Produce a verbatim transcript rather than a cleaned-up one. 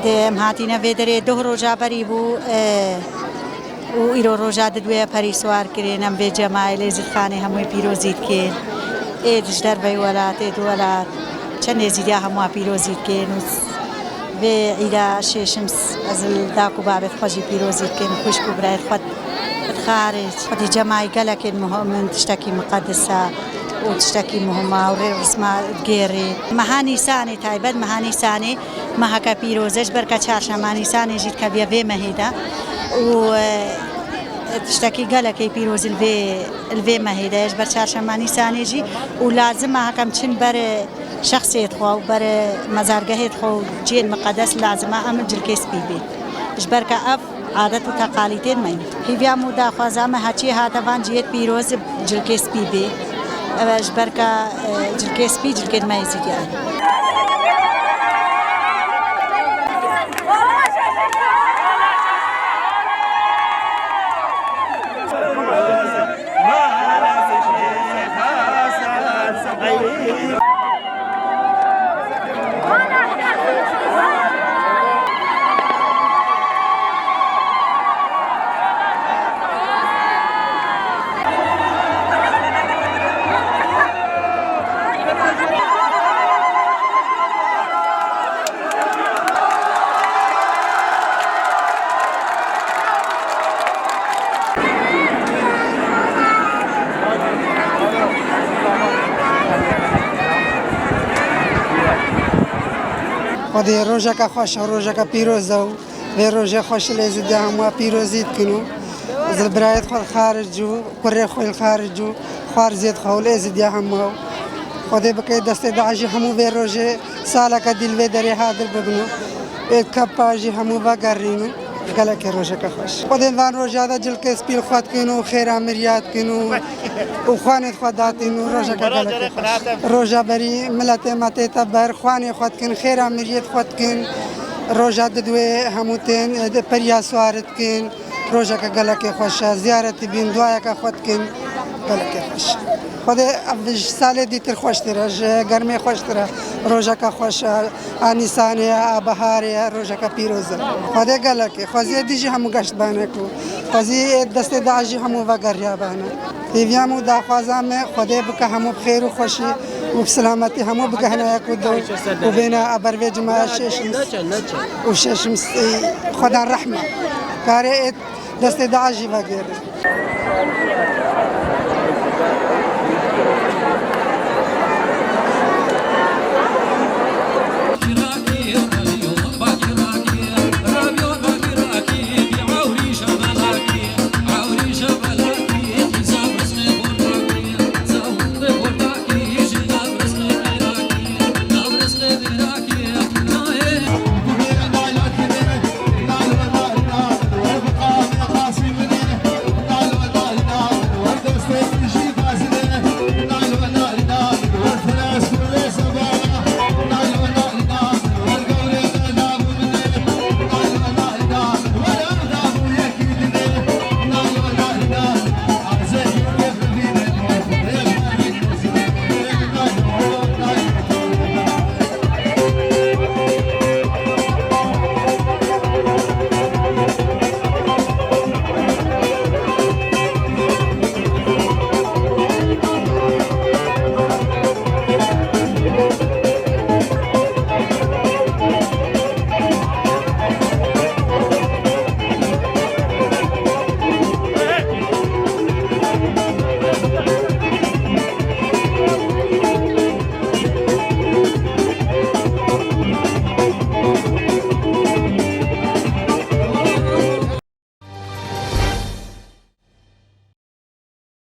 Xwedê em hatîne vê derê doh roja berî bû, e, û îro roja didwê ye perî siwar kirin. Em vê cemayê Lêzîdxanê hemûyê pîrozî dikin. Ê ji derveyî welat, ê di welat, çend Êzîdiya hemûya pîrozî dikin û vê îda şêşim s-, ez li dayik û babêt xwe jî pîrozî dikim, xwişk û birayêt xwe dixarê. Xwedî cemayî gelekên muhim in, tiştekî miqedis e û tiştekî muhim e û rê û risma digêrî. Meha Nîsanê taybet, meha Nîsanê meheke pîroz e, ji ber ka çarşema Nîsanê jî dikeviye vê mehê de û, e, tiştekî gelekê pîroz li vê, li vê mehê de ye, ji ber çarşema Nîsanê jî û lazim e hekem çin ber, e, şexsêt xwe û ber mezargehêt xwe û cihên miqedes lazim e em cilkê spî bê. Ji ber ke ev adet û teqalîtên me ye. Hîviya me û daxwaza me heçiyê hate van cihêt pîroz cilkê spî bê. Ev e ji ber ke, e, cilkê spî cilkên me Êzîdiyan e. Xwedê rojeke xweş û rojeke pîroz e û vê rojê xweş li Êzîdiya hemûya pîrozî dikin û ez li birayêt xwe li xaric û kurê xwe li xaric û xwarzêt xwe û li Êzîdiya hemûya û Xwedê bike destê daijî hemû vê rojê saleke dî li vê derê hadir bibin û ê kapa jî hemû vegerîn û gelekê rojeke xweş. Xwedê van roja de cilkê spî li xwe dikin û xêra miriya dikin û, û xwanê xwe datîn û rojeke gelekê xweş. Roja berî miletê me tête ber, xwanê xwe dikin, xêra miriyê xwe dikin. Roja didwê hemû tên, e, di periya siwar dikin. Rojeke gelekê xweş e, ziyaretî bîn, duayeke xwe dikin, gelekê xweş e. Xwedê ev ji salê dîtir xweştir e, ji germê xweştir e. Rojeke xweş e, a Nîsanê ye, a biharê ye, rojeke pîroz e. Xwedê gelekê, xweziyê dî jî hemû geşt bane ku, xweziyê destê daijî hemû vegeriya bane. Hêviya me û daxwaza me, Xwedê bike hemû bi xêr û xweşî û bi silametî hemû bigehine yek û du û bêne a ber vê cimaya şêşim û şêşim s-, Xweda rehme. Karê ê destê daijî vegêre.